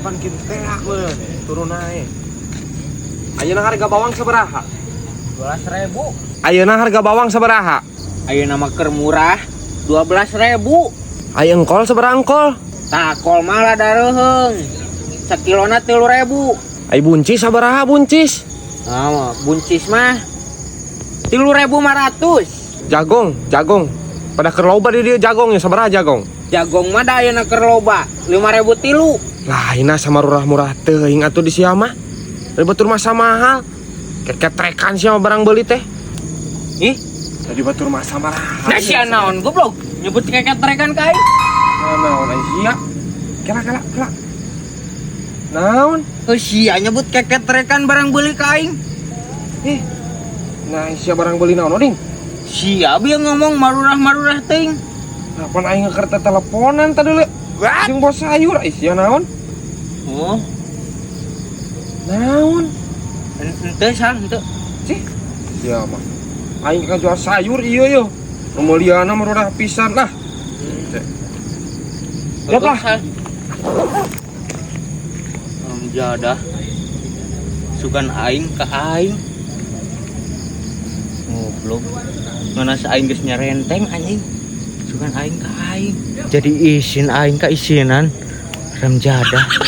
Pan kitu teh meureun. Turun nae. Ayeuna harga bawang sabaraha? 12.000. Ayeuna harga bawang sabaraha? Ayeuna mah keur murah, 12.000. Aya engkol sabaraha engkol? Tah, kol mah rada reuheung. Sakilona 3.000. Ai buncis sabaraha buncis? Nah, buncis mah 3.500. Jagong, jagong. Pada keur loba di dieu jagong ya, sabaraha jagong? Jagong mah da ayeuna keur loba, 5.003. Lah, ina sama murah-murah teuing atuh di sia mah. Dari batur masa mahal. Keketrekan sia mah barang beuli teh. Ih, Dari batur masa mahal. nah sia naon, goblok? Nyebut keketrekan ka aing. Nah, naon ai sia? Kela kela kela. Naon? Oh, sia nyebut keketrekan barang beuli ka aing. Ih. Nah, sia barang beuli naon, Oding? Sia bieu ngomong marurah-marurah teuing. Nah, pan aing keur teleponan tadi le. Jeung bos sayur ai sia naon? Oh, Naon? Henteu sal, henteu. Cih. Sia mah. Aing kan jual sayur iya yo. Nu meuliana murah pisan lah. Siap lah. Jadah. Sugan aing ka aing. Goblok. Mana sa aing geus nyarenteng, anjing. Sugan aing ka aing. Jadi isin aing ka isinan. Rem jadah.